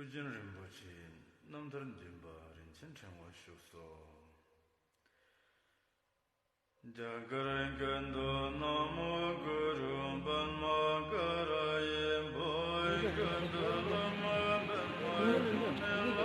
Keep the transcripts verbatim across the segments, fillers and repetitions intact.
ཀུན་མཁྱེན་རིན་པོ་ཆེའི་རྣམ་ཐར་འདོན་པ་རིན་ཆེན་ཕྲེང་བ་བཞུགས་སོ། རྒྱ་གར་གྱི་མདོ་ན་མོ་གུ་རུ་པདྨ་ཀ་ར་ཡེ་བོད་ཀྱི་མདོ་བླ་མ་པདྨ་འབྱུང་གནས་ལ་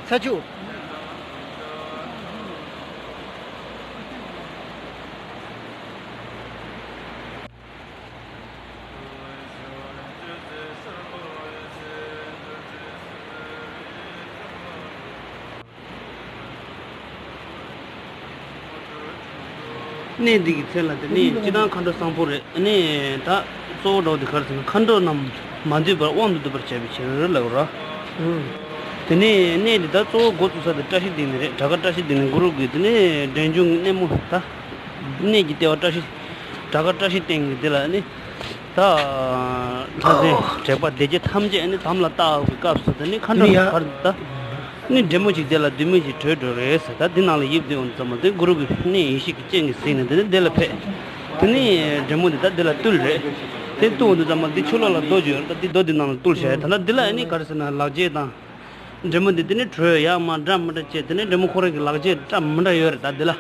ཕྱག་ས་ཆུ། གནས་འདི་གི་ཚེ་ལ་དེ་ནས་སྤྱི་བཏང་མཁའ་འགྲོ་བཟང་པོ་རེད། ཨ་ནི་ད་གཙོ་བོ་འདྲ་བོ་དེ་ག་རེ་ཟེར་ན། མཁའ་འགྲོ་རྣམས་མ་འདུས་པར་དབང་དུ་འདུས་པར་བྱ་བའི་ཕྱིར་ལབ་ར། དེ་ནས་གནས་འདི་ད་གཙོ་བོ་འགོ་བཙུགས་ས་དེ་བཀྲ་ཤིས་སྡིངས་ནས་རེད། བྲག་དཀར་བཀྲ་ཤིས་སྡིངས་ནས་གུ་རུ་གི་དེ་ནས་འབྲས་ལྗོངས་ཀྱི་གནས་མོ་ད། གནས་ཀྱི་ལྟེ་བ་བཀྲ་ཤིས། བྲག་དཀར་བཀྲ་ཤིས་སྡིངས་ཀྱི་དེ་ལ་ནི། ད། ལྷ་རྫས་དྲེགས་པ་སྡེ་བརྒྱད་ཐམས་ཅད་ནི་དམ་ལ་བཏགས་པའི་སྐབས་སུ་དེ་ནི་མཁའ་འགྲོ་དེ་ནི་ཡ། གར་ད། ནི་འདྲེ་མོ་ཞིག་དེ་ལ་བདུད་མོ་ཞིག་བྲོས་འགྲོ་རེད་ཟེར། ད་འདི་ནང་ལ་ཡིབ་དུས་འོང་ཙམ་པ་དེ་གུ་རུ་གི་ནི་ཡེ་ཤེས་ཀྱི་སྤྱན་གྱིས་གཟིགས་ནས་དེ་ནི་དེ་ལ་ཕེབས། དེ་ནི་འདྲེ་མོ་དེ་ད་དེ་ལ་བཏུལ་རེད། དེ་བཏུལ་འོང་དུས་ཙམ་པ་འདི་ཆུ་ལོག་ལ་རྡོ་བརྗོད་ད་འདི་རྡོ་འདི་ནང་ལ་བཏུལ་བྱས། ད་ལྟ་འདི་ལ་ནི་ག་རེ་ཟེར་ན་ལག་རྗེས་དང་། འདྲེ་མོ་འདི་དེ་ནི་བྲོས་ཡག་མ་འདྲ་མི་འདྲ་བྱས་དེ་ནི་འདྲེ་མོ་ཁོ་རང་གི་ལག་རྗེས་འདྲ་མི་འདྲ་ཡོད་རེད་ད་འདི་ལ།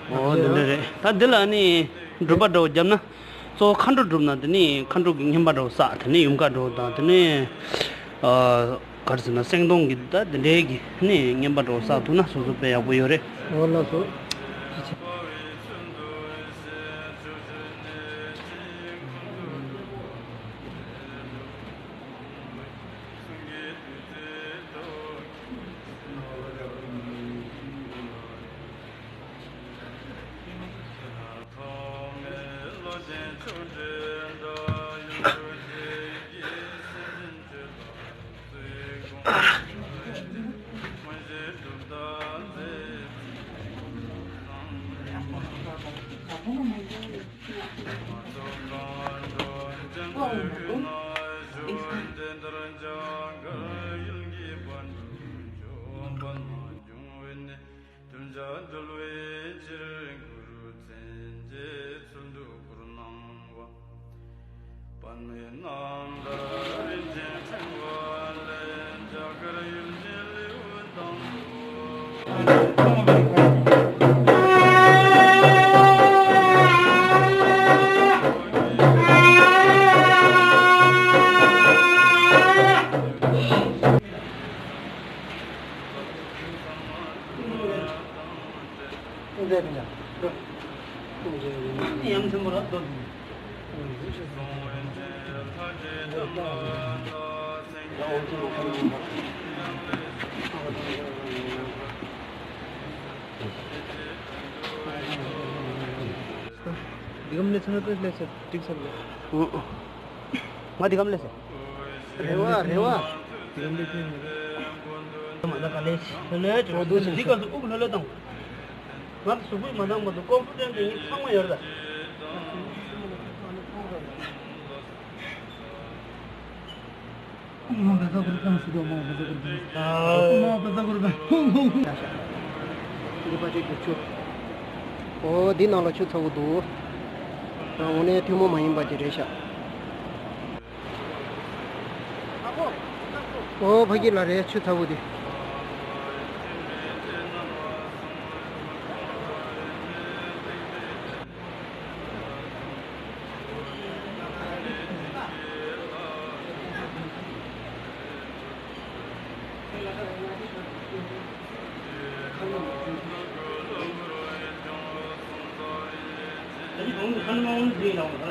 འོ་འདི་འདྲ་རེད། ད་འདི་ལ་ནི་སྒྲུབ་པ་འདྲ་བོ་བརྒྱབ་ན། གཙོ་བོ་མཁའ་འགྲོ་སྒྲུབ་ན་དེ་ནི་མཁའ་འགྲོ་གི་བསྙེན་པ་འདྲ་བོ་བསགས། དེ་ནི་ཡུམ་བཀའ་འདྲ་བོ་དང་དེ་ནི། ཨ། ག་རེ་ཟེར་ན་སེང་གདོང་གི་ད་དེ་འདྲའི་གི་ནི་བསྙེན་པ་འདྲ་བོ་བསགས་ཐུབ་ན་སོ་སོ་དཔེ་ཡག་པོ་ཡོད་རེད། འོ་ལགས་སོ། གདུལ་བྱ་འདུལ་བའི་ཕྱིར་གུ་རུ་མཚན་བརྒྱད་ཚུལ་དུ་བསྐུར་གནང་བ། པདྨའི་རྣམ་ཐར་རིན་ཆེན་ཕྲེང་བ་ལས། རྒྱ་གར་ཡུལ་གྱི་ལེའུ་དང་པོ། འདི་གམ་ལས་ཚོན་ལ་ལས་ཚོན་ཏིག་སབ་ལས། ང་འདི་གམ་ལས་ཚོན། རེ་བ་རེ་བ། འདི་གམ་ལས་ཚོན་ནི་རེད། མ་ད་ག་ལས་ལོས་ལོས་ཅོ་འདི་ག་སུ་དབུགས་ལོས་ལོས་དང་། ང་གཟུགས་པོས་མ་འདང་མ་འདུག་ཀོང་ཕུ་ཏྲན་དེ་ངས་ཚང་མ་ཡོད་རེད་ད། ཨོཾ་བཛྲ་གུ་རུ་ཀཾ་སུ་དོ། ཨོཾ་བཛྲ་གུ་རུ་ཀཾ་སུ་དོ། ཨོཾ་བཛྲ་གུ་རུ་ཀཾ། འདི་པ་ཅིག་གི་ཆུ། ཨོ་འདི་ནང་ལ་ཆུ་ཚ་བོ་འདུག་ཨོ་ནས་ཐུན་མོང་མ་ཡིན་པ་ཅིག་རེད་ཤག་ཨོ་ཕ་གི་ལ་རེད་ཆུ་ཚ་བོ་འདི། ད་ཅི་གང་གི་ཁ་ནི་མ་འོང་ནི་དེ་ཡིན་ནའང་ད།